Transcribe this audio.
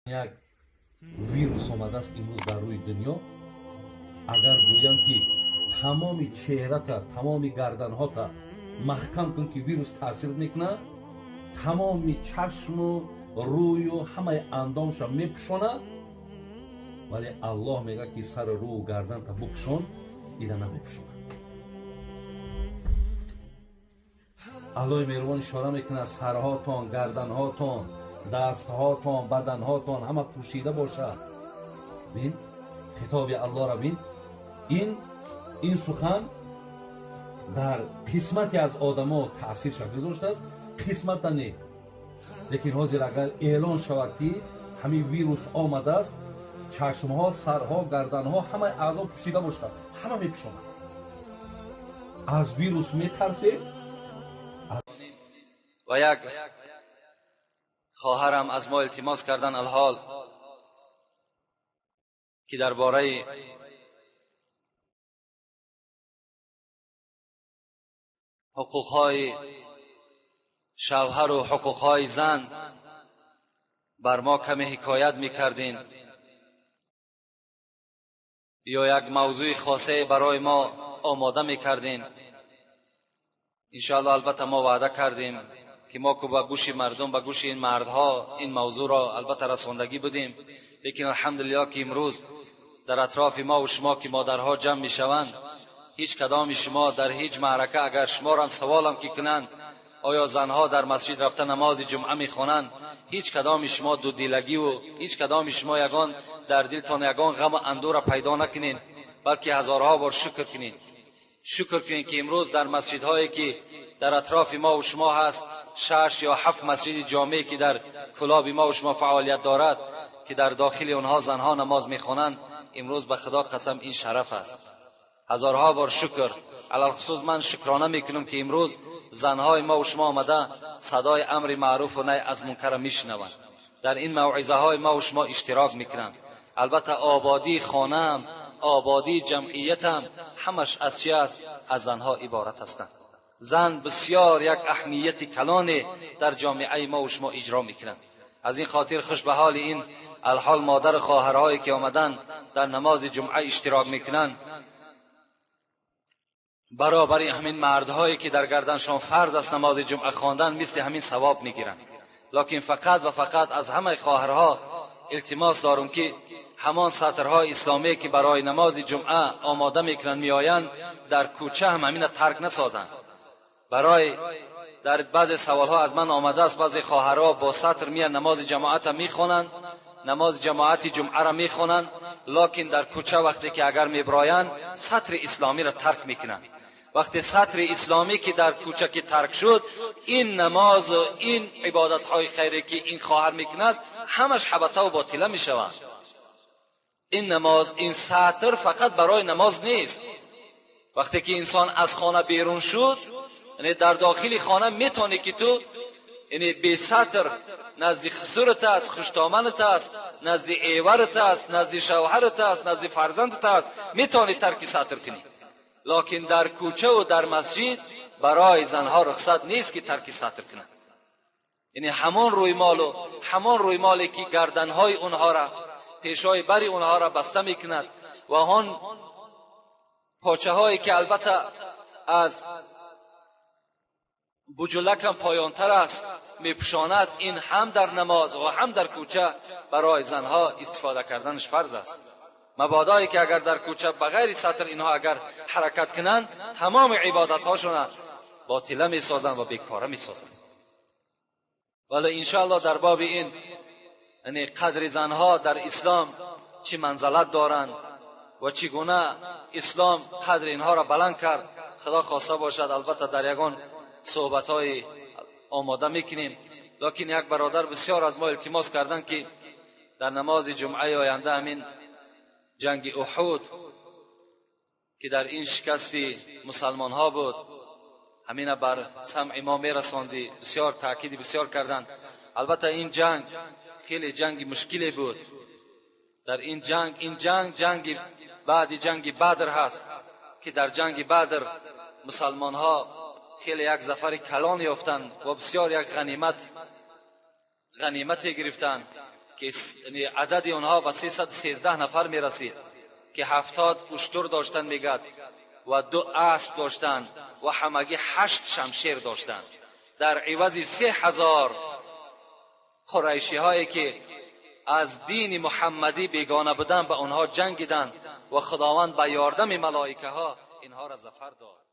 Як вирус омадааст имрӯз дар рӯи дунё. Агар гӯянд, ки тамоми чеҳрата, тамоми гарданҳота маҳкам кун, ки вирус таъсир мекунад, тамоми чашму рӯю ҳамаи андомша мепӯшонад, вале Аллоҳ мегӯяд, ки сару рӯу гарданта бупӯшон, ида намепӯшонад. Аллоҳи меҳрубон ишора мекунад: сарҳотон, гарданҳотон, дастҳотон, баданҳотон ҳама пӯшида бошад. Бин, хитоби Аллоҳро бин. Ин сухан дар қисмате аз одамо таъсирша гузоштааст, қисмата не. Лекин ҳозир агар эълон шавад, ки ҳамин вирус омадааст, чашмҳо, сарҳо, гарданҳо, ҳамаи аъзо пӯшида бошад, ҳама мепӯшонад. Аз вирус метарсед. Ва як хоҳарам аз мо илтимос кардан, алҳол ки дар бораи ҳуқуқҳои шавҳару ҳуқуқҳои зан бар мо каме ҳикоят мекардем ё як мавзӯи хосае барои мо омода мекардем. Иншоалло, албатта, мо ваъда кардем, ки мо ку ба гӯши мардум, ба гӯши ин мардҳо ин мавзӯъро албатта расондагӣ будем. Лекин алҳамдулиллоҳ, ки имрӯз дар атрофи мо ва шумо ки модарҳо ҷамъ мешаванд, ҳеҷ кадоми шумо дар ҳеҷ маърака агар шуморам саволам ки кунанд, оё занҳо дар масҷид рафта намози ҷумъа мехонанд, ҳеҷ кадоми шумо дудилагиву ҳеҷ кадоми шумо ягон дар дилтон ягон ғаму андӯра пайдо накунед, балки ҳазорҳо бор шукр кунед. Шукр кунед, ки имрӯз дар масҷидҳое ки дар атрофи мо ва шумо ҳаст, шаш ё ҳафт масҷиди ҷомеъ ки дар кӯлоби мо ва шумо фаъолият дорад, ки дар дохили онҳо занҳо намоз мехонанд, имрӯз ба Худо қасам, ин шараф аст. Ҳазорҳо бор шукр. Алалхусус ман шукрона мекунам, ки имрӯз занҳои мо ва шумо омада садои амри маъруфу най аз мункарро мешунаванд, дар ин мавъизаҳои мо ва шумо иштирок мекунанд. Албатта, ободии хонаам, ободии ҷамъиятам ҳамаш аз чи аст? Аз занҳо иборат ҳастанд. Зан бисёр як аҳамияти калоне дар ҷомеаи мо ва шумо иҷро мекунанд. Аз ин хотир хуш ба ҳоли ин алҳол модару хоҳарҳое ки омадан дар намози ҷумъа иштирок мекунанд. Баробари ҳамин мардҳое ки дар гарданшон фарз аст намози ҷумъа хондан, мисли ҳамин савоб мегиранд. Лекин фақат ва фақат аз ҳамаи хоҳарҳо илтимос дорум, ки ҳамон сатрҳои исломие ки барои намози ҷумъа омода мекунанд, меоянд, дар кӯча ҳам ҳамина тарк насозанд. Барои дар баъзе саволҳо аз ман омадааст, баъзе хоҳарҳо бо сатр меянд, намози ҷамоата мехонанд, намози ҷамоати ҷумъаро мехонанд, лекин дар кӯча вақте ки агар мебироянд, сатри исломиро тарк мекунанд. Вақте сатри исломӣ ки дар кӯча ки тарк шуд, ин намозу ин ибодатҳои хайре ки ин хоҳар мекунад, ҳамаш ҳабатаву ботила мешаванд. Ин намоз, ин сатр фақат барои намоз нест. Вақте ки инсон аз хона берун шуд, яъне дар дохили хона метавонӣ ки ту, яъне бесатр назди хусурат аст, хуштоманат аст, назди эварат аст, назди шавҳарат аст, назди фарзандат аст, метавонӣ тарки сатр кунӣ. Лекин дар кӯчаву дар масҷид барои занҳо рухсат нест, ки тарки сатр кунанд. Яъне ҳамон рӯймолу ҳамон рӯймоле ки гарданҳои онҳоро, пешҳои бари онҳоро баста мекунад ва он почаҳое ки албатта аз буҷулакам поёнтар аст мепӯшонад, ин ҳам дар намоз ва ҳам дар кӯча барои занҳо истифода карданаш фарз аст. Мабодое ки агар дар кӯча ба ғайри сатр инҳо агар ҳаракат кунанд, тамоми ибодатҳошона ботила месозанд ва бекора месозанд. Вале иншоалло дар боби ин, яъне қадри занҳо дар ислом чӣ манзалат доранд ва чӣ гуна ислом қадри инҳоро баланд кард, Худо хоста бошад, албатта дар ягон суҳбатҳои омода мекунем. Лекин як бародар бисёр аз мо илтимос карданд, ки дар намози ҷумъаи оянда ҳамин ҷанги Уҳуд, ки дар ин шикасти мусалмонҳо буд, ҳамина бар самъи мо мерасондӣ. Бисёр таъкиди бисёр карданд. Албатта, ин ҷанг хеле ҷанги мушкиле буд. Дар ин ҷанг, ин ҷанг ҷанги баъди ҷанги Бадр ҳаст, ки дар ҷанги Бадр мусалмонҳо хеле як зафари калон ёфтанд ва бисёр як ғанимате гирифтанд. که عدد اونها به 313 نفر میرسید که 70 اشتر داشتن میگد و 2 اسب داشتند و همگی 8 شمشیر داشتند. در عوض 3000 قریشی هایی که از دین محمدی بیگانه بودند به آنها جنگیدند و خداوند به یاردم ملائکه ها اینها را ظفر داد.